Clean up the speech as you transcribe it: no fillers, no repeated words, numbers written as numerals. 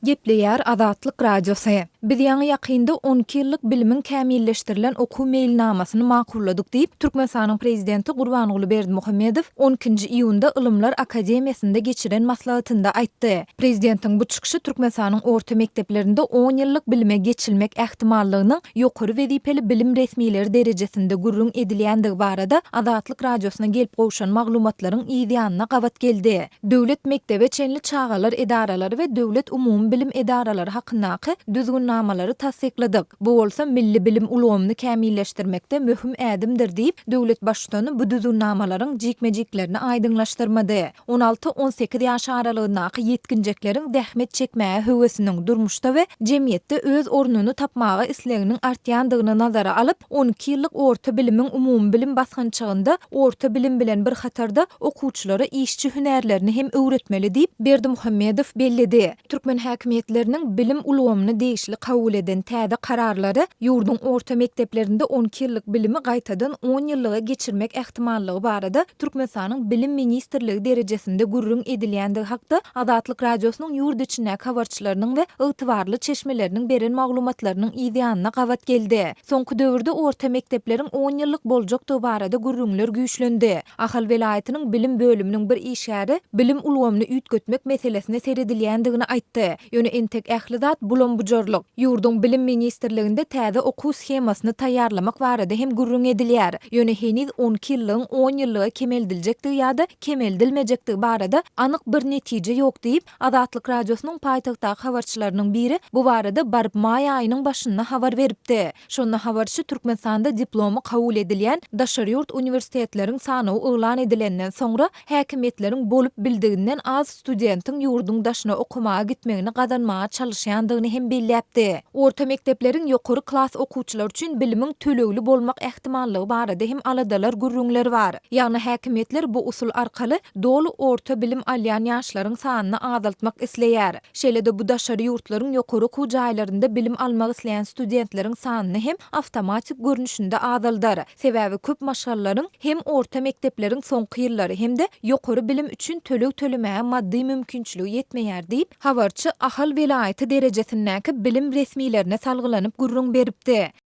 Gepleýär Azatlyk Radiosy. Biz ýaňy-ýakynda 12 ýyllyk bilimiň kämilleşdirilen okuw meýilnamasyny makulladyk diýip, Türkmenistanyň Prezidenti Gurbanguly Berdimuhamedow on ikinji iýunda Ylymlar akademiýasynda geçiren maslahatynda aýtdy. Prezidentiň bu çykyşy Türkmenistanyň orta mekdeplerinde on ýyllyk bilime geçilmek ähtimallygynyň ýokary wezipeli bilim resmileri derejesinde gürrüň edilýändigi barada Azatlyk Radiosyna gelip gowşan maglumatlaryň yz ýanyna gabat geldi. Döwlet mekdebe çenli çagalar edaralary we döwlet umumybilim edaralary hakyndaky Düzgünnamalary tassykladyk. Bu bolsa milli bilim ulgamyny kämilleşdirmekde möhüm ädimdir diýip, döwlet Baştutany bu düzgünnamalaryň jikme-jiklerini aýdyňlaşdyrmady. On alty-on sekiz ýaş aralygyndaky ýetginjekleriň zähmet çekmäge höwesiniň, durmuşda we jemgyýetde öz ornuny tapmaga isleginiň artýandygyny nazara alyp, 12 ýyllyk orta bilimiň umumybilim basgançagynda orta bilim bilen bir hatarda okuwçylara işçi hünärlerini hem öwretmeli diýip, Berdimuhamedow belledi. Türkmen häkimiýetleriniň bilim ulgamyny degişli kabul eden täze kararlary ýurduň orta mekdeplerinde 12 ýyllyk bilimi gaýtadan on ýyllyga geçirmek ähtimallygy barada Türkmenistanyň Bilim ministrligi derejesinde gürrüň edilýändigi hakda Azatlyk Radiosynyň ýurt içindäki habarçylarynyň we ygtybarly çeşmeleriniň beren maglumatlarynyň yz ýanyna gabat geldi. Soňky döwürde orta mekdepleriň on ýyllyk boljakdygy barada gürrüňler güýçlendi. Ahal welaýatynyň bilim bölüminiň bir işgäri bilim ulgamyny üýtgetmek meselesine seredilýändigini aýtdy. Ýöne entek ähli zat bulam-bujarlyk. Ýurduň Bilim ministrliginde täze okuw shemasyny taýýarlamak barada hem gürrüň edilýär. Ýöne heniz 12 ýyllygyň on ýyllyga kemeldiljekdigi ýa-da kemeldilmejekdigi barada anyk bir netije ýok diýip, Azatlyk Radiosynyň paýtagtdaky habarçylarynyň biri bu barada baryp maý aýynyň başynda habar beripdi. Şonda habarçy Türkmenistanda diplomy kabul edilýän daşary ýurt uniwersitetleriň sanawy yglan edilenden soňra häkimiýetleriň bolup bildiginden az studentiň ýurduň daşyna okamaga gitmegini gazanmaga çalyşýandygyny hem belläpdi. Orta mekdepleriň ýokary klas okuwçylary üçin bilimiň tölegli bolmak ähtimallygy barada hem aladalar, gürrüňler bar. Ýagny häkimiýetler bu usul arkaly doly orta bilim alýan ýaşlaryň sanyny azaltmak isleýär. Şeýle-de bu daşary ýurtlaryň ýokary okuw jaýlarynda bilim almak isleýän studentleriň sanyny hem awtomatik görnüşinde azaldar. Sebäbi köp maşgalalaryň hem orta mekdepleriň soňky ýyllary hem-de ýokary bilim üçin töleg tölemäge maddy mümkinçiligi ýetmeýär diýip, habarçy Ahal welaýaty derejesindäki bilim resmilerine salgylanyp gürrüň beripdi.